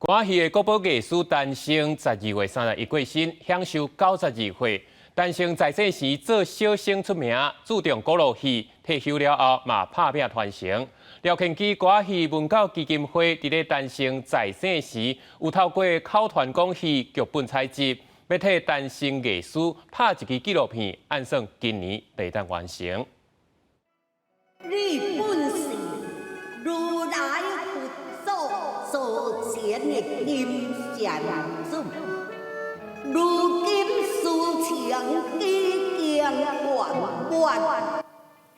歌仔戲的國寶藝師陳升12月31過身，享壽92歲。陳升在世時做小生出名，注重古老戲，退休了後嘛拍拚傳承。廖慶基歌仔戲文教基金會佇咧陳升在世時，有透過口傳講戲劇本採集，欲替陳升藝師拍一支紀錄片，按算今年會當完成。你本是如來佛祖座前的金善子，如今事情已經圓滿。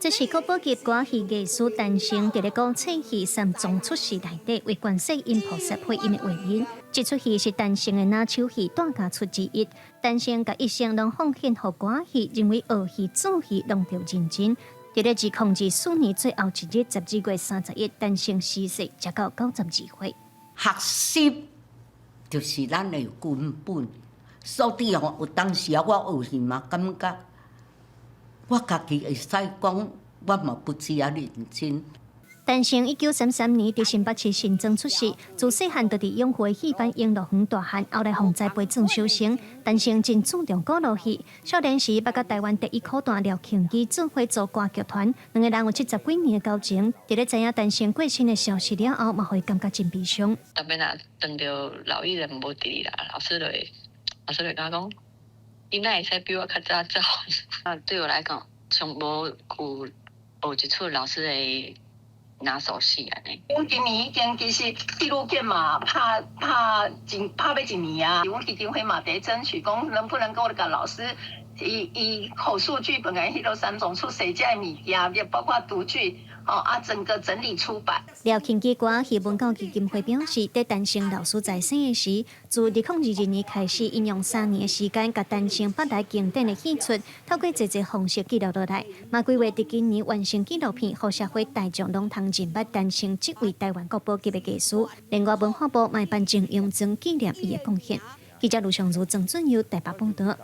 這是國寶級歌仔戲藝師陳升，佇咧古册戲三樁出世內底為觀世音菩薩配音的畫面。這齣戲是陳升的拿手戲大家出之一。陳升共一生攏奉獻予歌仔戲，認為學戲做戲攏著認真。佇咧2024年最後一日，12月31，陳升逝世，才到92歲。學習就是咱的根本，所以吼，有當時啊，我學戲嘛，感覺我家己會使講，我嘛不止遐認真。陳升1933年佇新北市新莊出世，自細漢就佇永和戲班遊樂園大漢，後來予栽培做小生。陳升真注重古老戲，少年時捌佮台灣第一苦旦廖慶基做伙組歌劇團，兩个人有70幾年的交情。佇咧知影陳升過身的消息了後，嘛予伊感覺真悲傷。特別若當著老藝人無佇啦，老師就會共我講，伊哪會使比我較早走？啊，對我來講，上無有學一齣老師的拿手戲按呢。阮今年已經其實紀錄片嘛拍拍一拍欲一年啊，阮基金會嘛佇爭取講能不能夠共老師以以口述劇本的彼囉三樁出世這个物件，也包括讀劇，哦啊，整個整理出版。廖慶基歌仔戲文教基金會表示，佇陳升老師在世的時，自2022年開始，𪜶用3年的時間，共陳升捌來經典的戲出，透過濟濟方式記錄落來，嘛規劃佇今年完成紀錄片，予社會大眾攏通認捌陳升這位台灣國寶級的藝師。另外，文化部嘛會頒正榮裝紀念伊的貢獻。記者盧尚如、鄭俊佑台北報導。